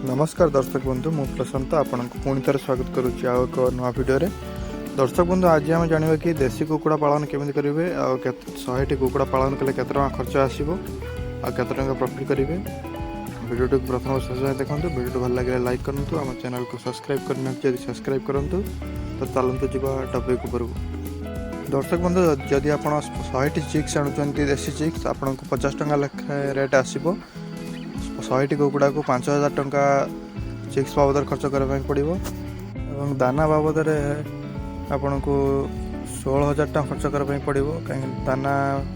ନମସ୍କାର ଦର୍ଶକ ବନ୍ଧୁ, ମୁଁ ପ୍ରଶାନ୍ତ ଆପଣଙ୍କୁ ପୁଣି ଥରେ ସ୍ୱାଗତ କରୁଛି ଆଉ ଏକ ନୂଆ ଭିଡ଼ିଓରେ। ଦର୍ଶକ ବନ୍ଧୁ, ଆଜି ଆମେ ଜାଣିବା କି ଦେଶୀ କୁକୁଡ଼ା ପାଳନ କେମିତି କରିବେ ଆଉ କେତେ 100ଟି କୁକୁଡ଼ା ପାଳନ କଲେ କେତେ ଟଙ୍କା ଖର୍ଚ୍ଚ ଆସିବ ଆଉ କେତେ ଟଙ୍କା ପ୍ରଫିଟ୍ କରିବେ। ଭିଡ଼ିଓଟିକୁ ପ୍ରଥମ ଶେଷ ଯାଏଁ ଦେଖନ୍ତୁ। ଭିଡ଼ିଓଟି ଭଲ ଲାଗିଲେ ଲାଇକ୍ କରନ୍ତୁ। ଆମ ଚ୍ୟାନେଲକୁ ସବସ୍କ୍ରାଇବ୍ କରିନାହାନ୍ତି ଯଦି, ସବସ୍କ୍ରାଇବ୍ କରନ୍ତୁ। ତ ଚାଲନ୍ତୁ ଯିବା ଟପିକ୍ ଉପରକୁ। ଦର୍ଶକ ବନ୍ଧୁ, ଯଦି ଆପଣ 100ଟି ଚିକ୍ସ ଆଣୁଛନ୍ତି, ଦେଶୀ ଚିକ୍ସ, ଆପଣଙ୍କୁ 50 ଟଙ୍କା ଲେଖାଏଁ ରେଟ୍ ଆସିବ। 100ଟି କୁକୁଡ଼ାକୁ 5000 ଟଙ୍କା ଚିକ୍ସ ବାବଦରେ ଖର୍ଚ୍ଚ କରିବା ପାଇଁ ପଡ଼ିବ ଏବଂ ଦାନା ବାବଦରେ ଆପଣଙ୍କୁ 16,000 ଟଙ୍କା ଖର୍ଚ୍ଚ କରିବା ପାଇଁ ପଡ଼ିବ, କାହିଁକି ଦାନା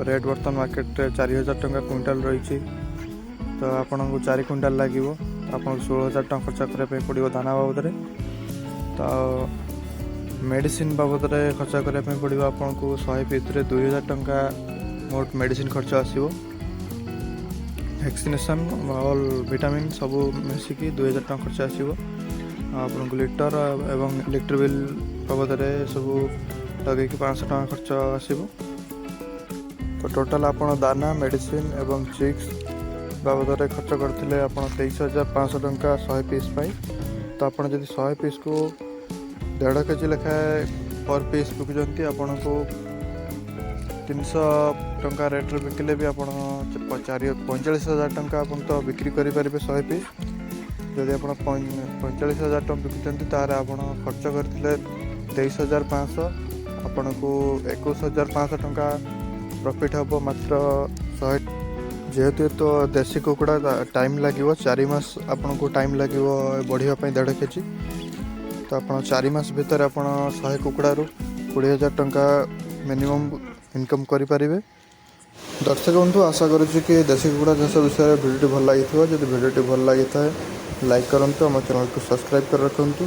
ରେଟ୍ ବର୍ତ୍ତମାନ ମାର୍କେଟରେ 4000 ଟଙ୍କା କୁଇଣ୍ଟାଲ ରହିଛି। ତ ଆପଣଙ୍କୁ 4 କୁଇଣ୍ଟାଲ ଲାଗିବ, ଆପଣଙ୍କୁ 16,000 ଟଙ୍କା ଖର୍ଚ୍ଚ କରିବା ପାଇଁ ପଡ଼ିବ ଦାନା ବାବଦରେ। ତ ମେଡ଼ିସିନ ବାବଦରେ ଖର୍ଚ୍ଚ କରିବା ପାଇଁ ପଡ଼ିବ ଆପଣଙ୍କୁ 100 ପିସ୍ରେ 2000 ଟଙ୍କା ମୋଟ ମେଡ଼ିସିନ ଖର୍ଚ୍ଚ ଆସିବ। ଭ୍ୟାକ୍ସିନେସନ୍, ଅଲ୍ ଭିଟାମିନ୍ ସବୁ ମିଶିକି 2000 ଟଙ୍କା ଖର୍ଚ୍ଚ ଆସିବ। ଆଉ ଆପଣଙ୍କୁ ଲିଟର ଏବଂ ଇଲେକ୍ଟ୍ରିକ୍ ବିଲ୍ ବାବଦରେ ସବୁ ଲଗେଇକି 500 ଟଙ୍କା ଖର୍ଚ୍ଚ ଆସିବ। ତ ଟୋଟାଲ୍ ଆପଣ ଦାନା, ମେଡ଼ିସିନ ଏବଂ ଚିକ୍ସ ବାବଦରେ ଖର୍ଚ୍ଚ କରିଥିଲେ ଆପଣ 23,500 ଟଙ୍କା 100 ପିସ୍ ପାଇଁ। ତ ଆପଣ ଯଦି 100 ପିସ୍କୁ 1.5 କେଜି ଲେଖାଏଁ ପର୍ ପିସ୍ ବିକୁଛନ୍ତି, ଆପଣଙ୍କୁ 300 ଟଙ୍କା ରେଟ୍ରେ ବିକିଲେ ବି ଆପଣ 45,000 ଟଙ୍କା ଆପଣ ତ ବିକ୍ରି କରିପାରିବେ 100 ପିସ୍। ଯଦି ଆପଣ 45,000 ଟଙ୍କା ବିକୁଛନ୍ତି, ତାହେଲେ ଆପଣ ଖର୍ଚ୍ଚ କରିଥିଲେ 23,500, ଆପଣଙ୍କୁ 21,500 ଟଙ୍କା ପ୍ରଫିଟ୍ ହେବ ମାତ୍ର 100। ଯେହେତୁ ତ ଦେଶୀ କୁକୁଡ଼ା, ଟାଇମ୍ ଲାଗିବ। 4 ମାସ ଆପଣଙ୍କୁ ଟାଇମ୍ ଲାଗିବ ବଢ଼ିବା ପାଇଁ 1.5 କେଜି। ତ ଆପଣ 4 ମାସ ଭିତରେ ଆପଣ 100 କୁକୁଡ଼ାରୁ 20,000 ଟଙ୍କା ମିନିମମ୍ ଇନକମ୍ କରିପାରିବେ। ଦର୍ଶକ ବନ୍ଧୁ, ଆଶା କରୁଛି କି ଦେଶୀ କୁକୁଡ଼ା ଚାଷ ବିଷୟରେ ଭିଡ଼ିଓଟି ଭଲ ଲାଗିଥିବ। ଯଦି ଭିଡ଼ିଓଟି ଭଲ ଲାଗିଥାଏ, ଲାଇକ୍ କରନ୍ତୁ, ଆମ ଚ୍ୟାନେଲକୁ ସବସ୍କ୍ରାଇବ୍ କରି ରଖନ୍ତୁ।